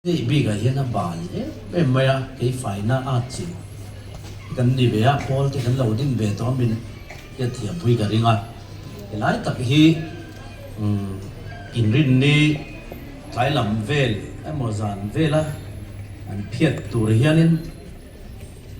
Hei bikah hian a bal em em mai a, kei faina at chi kan ni ve a, pawl te kan lo din ve tawh a min hian thiampui ka ring a, helai tak hi inrinni tlai lam vel emaw zan vela an phiat tur hianin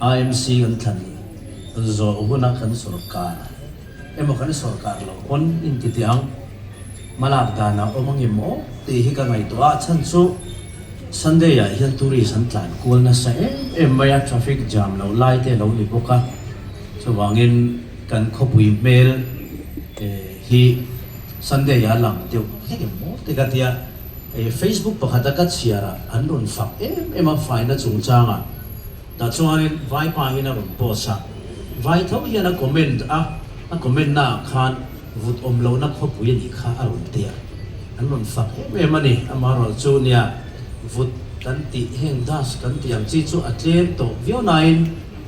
AMC kan thlan zawh huna kan sawrkar emaw kan sawrkar loh pawn inti teh ang, hmalak danah awm angem aw tih hi ka ngaihtuah a, chhan chu Sunday ah hian tourist an tlan kual nasa em em mai a, traffic jam loh lai te a lo ni bawk a, chuvangin kan khawpui hmel hi Sunday ah a lang deuh hlek em aw te ka tia. Facebook pakhata ka chhiarah an rawn fak em em a faina chungchangah tah chuanin Vaipa hian a rawn post a, Vai tho hian a comment a, a comment naah khan vut awm lohna khawpui a nih kha a rawn ti a, an rawn fak em em a ni. Amaherawhchu chu nia vut kan tih heng dust kan tih ang chi chu a tlem tawh viau nain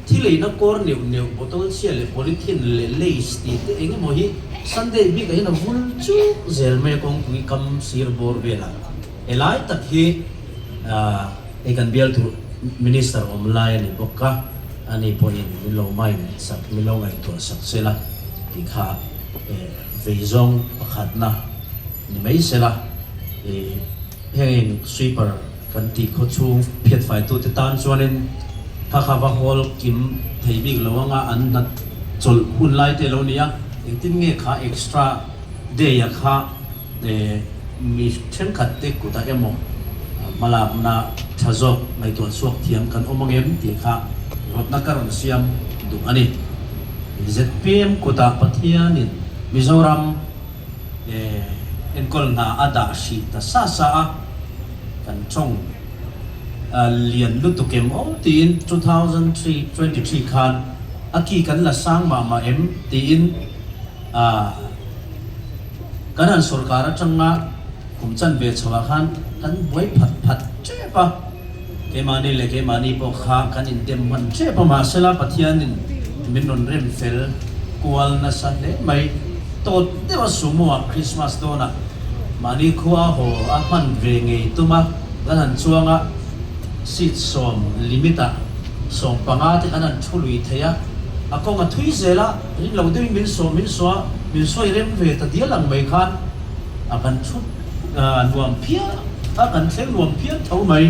Thil eina kawr neuh neuh, bottle chhia leh polythene leh lace tih te eng emaw hi Sunday bikah hian a vul chuk zel mai a kawngpui kam sir bawr velah. Helai tak hi hei kan bialtu Minister awm lai a ni bawk a, ani pawhin min lo mind sak, min lo ngaihtuah sak sela tih kha vei zawng pakhatna ni mai sela. Heng sweeper kan tih khaw chhung phiatfaitute tan chuanin kha kha va hawl kim thei bik lo anga an hna chawlh hun lai te lo ni a, engtin nge kha extra day a kha mi thenkhat te kutah emaw hmalakna tha zawk ngaihtuah chhuak thiam kan awm angem tih kha rawtna ka rawn siam duh a ni. Zpm kutah Pathianin Mizoram Enkawl hna a dah hrih ta sa sa a, kan tawng lian lutuk em aw tiin 2023 khan a ki kan la sang mah mah em tiin kan han sawrkar atanga kum chanve chhoah khan kan buai phat phat tep a. Keimahni leh keimahni pawh kha kan indem hman tep a, mahsela Pathianin min rawn rem fel kual nasa hle mai. Tawt deuha sumo-ah Krismas dawnah mahni khua haw a hman ve ngei tum a, kan han chuang a, seat sawm limit-ah 15 te kan han thu lui thei a, a kawng a thui zel a, rin lo deuhin min sawm min saw a, min sawi rem ve ta dial ang mai khan a kan thu. Nuam phian a, kan thleng nuam phian tho mai.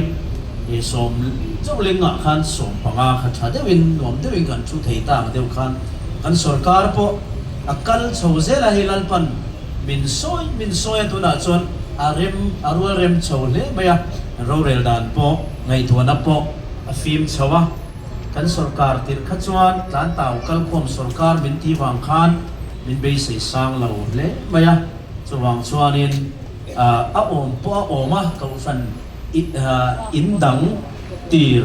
He sawm chauh lengah khan 15 kha tha deuhin, nuam deuhin kan thu thei ta ang deuh khan kan sorkar pawh a kal chho zel a, hei Lalpan min sawi min sawi a, tunah chuan a rem a rual rem chho hle mai a, rorel dan pawh ngaihtuahna pawh a fim chho a, kan sorkar tirh kha chuan Tlantau kalkhawm sorkar min tih vang khan min beisei sang lo hle mai a. Chuvang chuanin a awm pawh a awm a, Kohhran in dang tir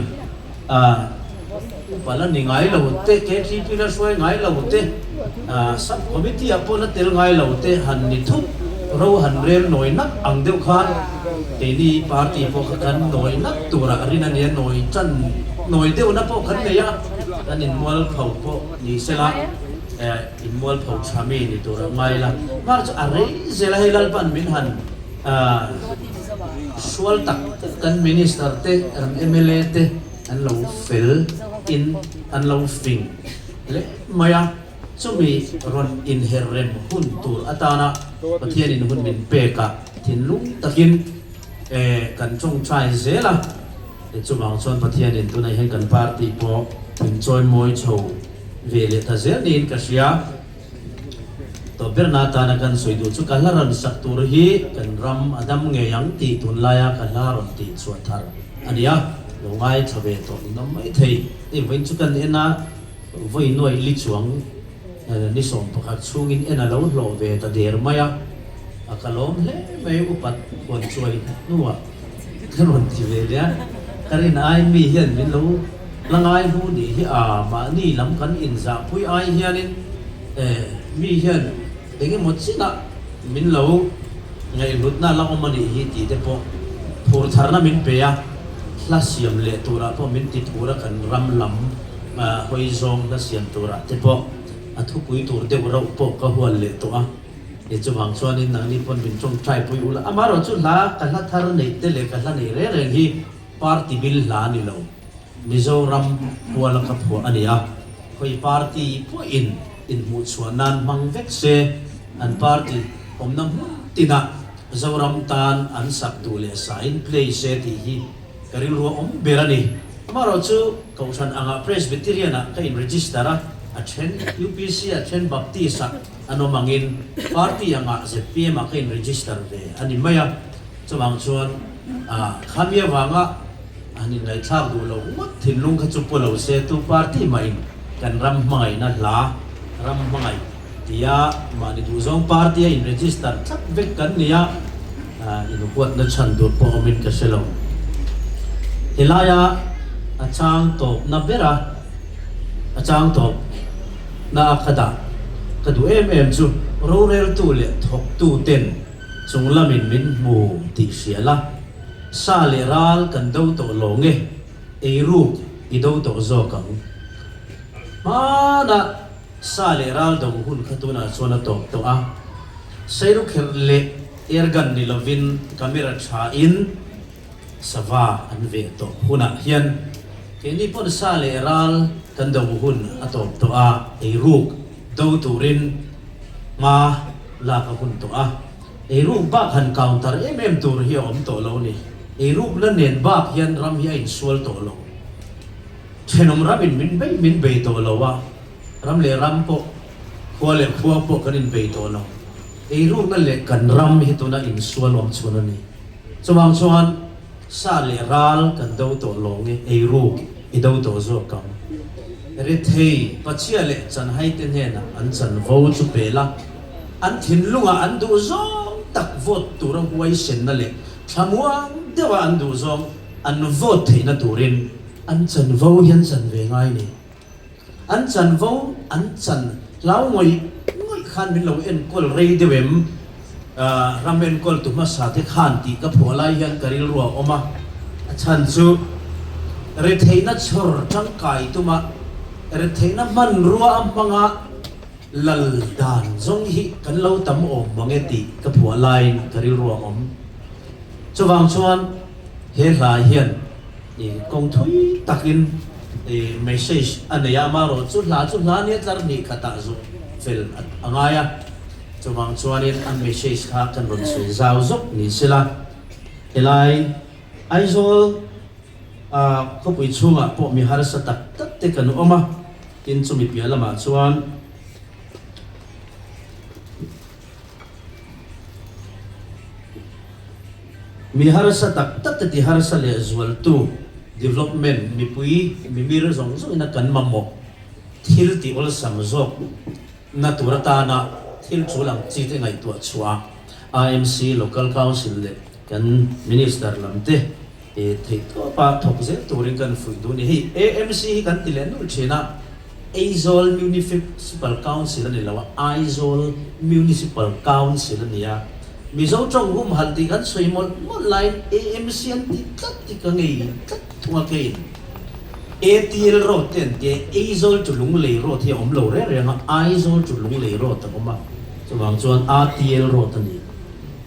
upa la ni ngai lo te, KTP la hruai ngai lo te, Sub Committee ah pawh la tel ngai lo te han ni thup, ro han rel nawi nak ang deuh khan keini party pawh kha kan nawi nak turah a rin a nia, nawi tan nawi deuhna pawh kan nei a, kan inmualpho pawh ni sela. In mualpho tha mi ni tur a ngai la, hmar chu a rei zel a, hei Lalpan min han hrual tak kan Minister te kan mla te an lo fel in an lo fing hle mai a, chumi rawn inher rem hun tur atana Pathianin hun min pek a thinlung takin kan tawngtai zel a, chuvang chuan Pathianin tunah hian kan party pawh min chawimawi chho. Ve leh ta zel niin ka hria. Tawp berna atana kan sawi duh chu ka hla rawn sak tur hi kan ram a dam ngei ang tih tunlaia ka hla rawn tih chhuah thar a ni a, lo ngaithla ve tawh in awm mai thei. Hei vawiin chu kan en a, vawi nuaih li chuang ni 11 chhungin en a lo hlawh ve ta der mai a, a ka lawm hle mai upat huan chuai hnuah ka rawn ti ve leh a, ka rin ai mi hian min lo La ngai hnu nih hi a mahni lam kan inzahpui ai hianin mi hian eng emaw chinah min lo ngaihhlutna la awm a nih hi tih te pawh phur tharna min pe a, hla siam leh turah pawh min ti phur a, kan ram lam hawi zawng hla siam turah te pawh a thupui tur deuh rauh pawh ka hual leh tawh a. I chuvang chuanin nangni pawn min tawngtai pui ula. Amaherawhchu hla ka hla thar neih te leh ka hla nei reng reng hi party bil hla a ni lo. Mizoram puala ka phuah a ni a, khawi party pawhin inhmuhchhuah nan hmang vek se, an party awmna hmun tinah Zoram tan an sak duh leh sain play se tih hi ka rilru a awm ber a ni. Amaherawhchu Kohhran angah Presbyterian-ah ka in-register a, a then UPC, a then Baptist-ah an awm angin party angah ZPM-ah ka in-register ve a ni mai a. Chuvang chuan khami avanga han inngaihthlak duh loh ngawt thinlung kha chu pu lo se tu party mahin kan ram hmangaihna hla ram hmangaih tia mahni duhzawng party a in register tlat vek kan ni a, inhuatna chhan tur pawh awmin ka hre lo. Helaia a chang tawpna bera a chang tawpna a ka dah ka duh em em chu roreltu leh thawktu ten chung lamin min hmu tih hria la, sa leh ral kan do tawh lo nge eiruk i do tawh zawk ang. Hmanah. Sa leh ral do hun kha tunah chuan a tawp tawh a, Sairukherh leh airgun ni lovin camera thain sava an veh tawh hunah hian keini pawn sa leh ral kan do hun a tawp tawh a, eiruk do turin hma lak a hun tawh a, eiruk bak han counter em em tur hi a awm tawh lo ni, eirukna nen bak hian ram hi a insual tawh lo. Thenawm ramin min bei min bei tawh lo a, ram leh ram pawh, khua leh khua pawh kan inbei tawh lo. Eirukna leh kan ram hi tuna insual awm chhun a ni. Chuvang chuan sa leh ral kan do tawh lo nge eiruk i do tawh zawk ang. Rethei, Pachhia leh Chanhaite hnenah an chanvo chu pe la, an thinlungah an duh zawng tak vote tura huaisenna leh thlamuang deuha an duh zawng an vote theihna turin An chanvo hi an chan ve ngai ni. An chanvo an chan hlau ngawih ngawih khan min lo enkawl rei deuh em? Ram enkawl tu hmasa te khan tih ka phuah lai hian ka rilru a awm a. A chhan chu retheihna chhawr tangkai tuma retheihna hmanrua a hmanga lal dan zawng hi kan lo tam awm mang e tih ka phuah laiin ka rilru a awm. Chuvang chuan he hla hian I kawng thui takin i message a nei a, amaherawh chu hla chu hla nia tlar hnih khatah zawh fel a ngai a, chuvang chuanin a message kha kan rawn sawi zau zawk ni sela, helai Aizawl khawpui chhungah pawh mi harsa tak tak te kan awm a, tin chumi piah lamah chuan. Mi harsa tak tak te ti harsa leh zualtu development mipui mimir zawng zawng ina kan mamawh thil tih awlsam zawk na tur atana thil tul ang chi te ngaihtuah chhuah a AMC Local Council leh kan Minister lam te theih tawpa thawk zel turin kan fuih duh a ni. Hei AMC hi kan ti leh nulh thin a. Aizawl Municipal Council a ni lo a, Aizawl Municipal Council a ni a. Mizo tawng humhalh tih kan sawi mawlh mawlh laiin AMC an ti tlat tih ka ngei tlat thung a keiin. ATL Road te an ti a, Aizawl to Lunglei Road hi a awm lo reng reng a, Aizawl to Lunglei Road a awm a, chuvang chuan ATL Road a ni.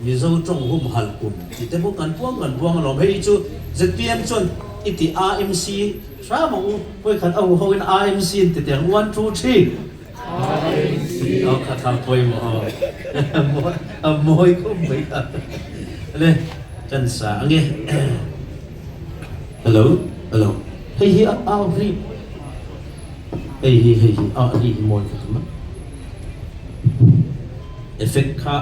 Mizo tawng humhalh kum tih te pawh kan puang kan puang alawm. Hei chu zpm chuan i ti AMC Hram ang u, vawikhat a huho in AMC in ti teh ang, one two three. AMC. Aw kha kha pawimawh aw. A mawi khawp mai kha. Le kan sa ange. Hello, hello. Hei hi a au ri. Hei hi hei hi a ri hi mawi ka ti mai. Effect kha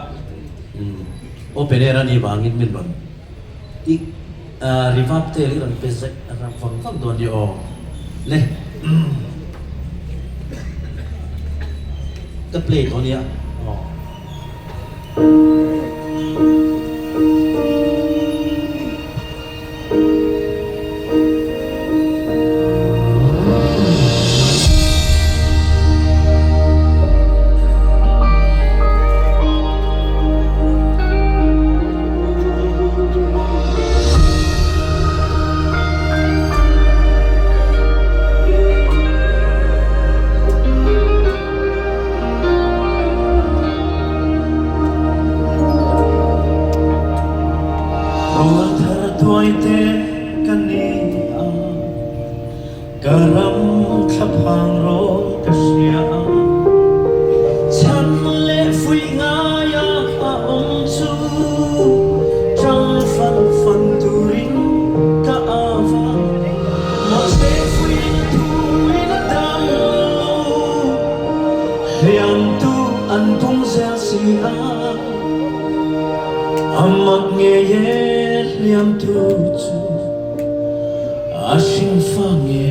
open air a nih vangin min rawn I reverb te hi rawn pe zaih rak vang vang dawn nia aw le ka play tawh nia aw. Ka ram thlaphang rawng ka hria ang. Chhan leh fuih ngaia a awm chu ṭang fan fan turin ka ava. Mahse fuihna thuin a dam lo, hliamtu an pung zel si a. A mak ngei e hliamtu chu. A hringfa nge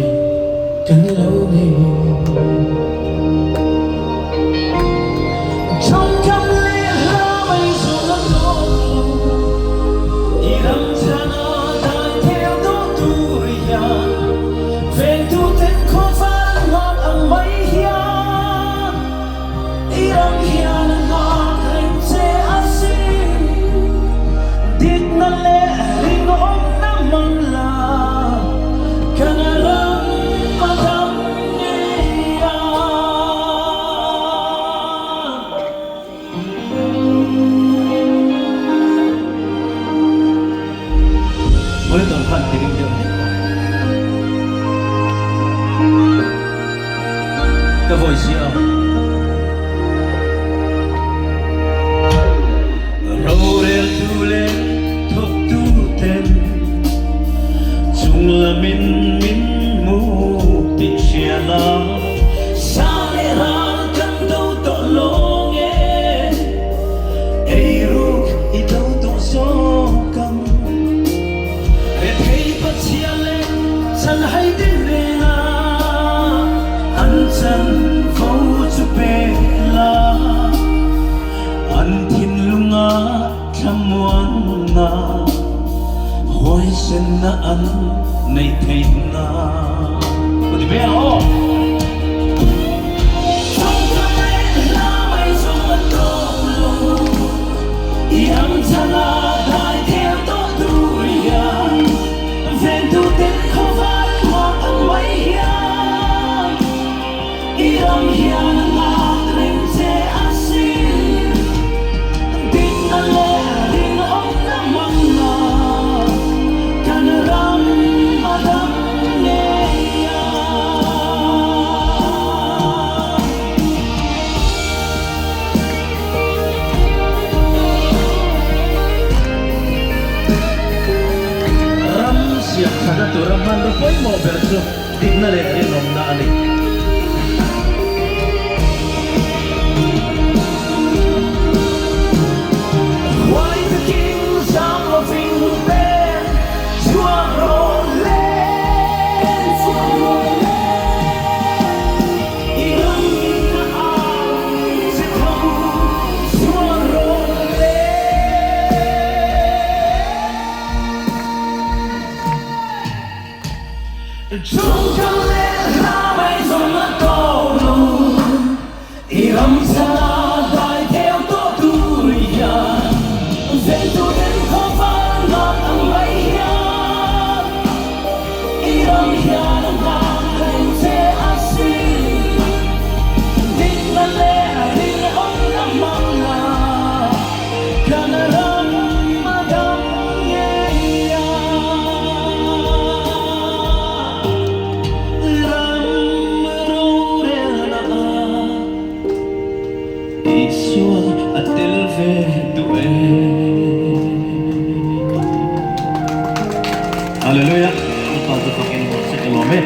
kan lo ni? Tawngkam leh hla mai zawng a tawk lo, i ram chhana dai theu dawh tur hian, vengtuten khawvar nghak ang mai hian, i ram hian a nghak reng che asin. Dikna leh rinawmna hmang la, kan ram a dam ngei a. Monitor khan ti ring deuh hlek aw. Ka voice hi a. Roreltu leh thawktu ten chunglamin min hmu tih hria la. Sa leh ral kan do tawh lawng e, eiruk i do tawh zawk ang. Rethei Pathian leh chanhai din reng a, an chanvo chu pek la. An thinlunga thlamuanna, huaisenna an neih theihna. Ka ti ve ang aw. Thawmhnaw leh hla mai zawng an tawk lo, i ram chhana dai theu tawh tur hian, ventuten khawvar nghak ang mai hian. I ram hian a nghak reng che a sin. Dikna leh rinawmna hmangna kan ram a dam ngei a. Ram siamthatna tura hmanraw pawimawh ber chu Dikna leh rinawmna a ni. Huai takin zam lovin pen chhuak rawh le, chhuak rawh le. I ram in a au che tho, chhuak rawh le. Chungkang leh hla mai zawng a tawk lo, i ram chhana dai theu tawh tur hian, ventu den khawvar nghak ang mai hian, i ram hian a nghak reng che asin. Dikna leh rinawmna hmang la, kan ram a dam ngei a. Ram rorelna Isua a tel ve duh e. Hallelujah. Lalpa chu fakin mawh se ka lawm e.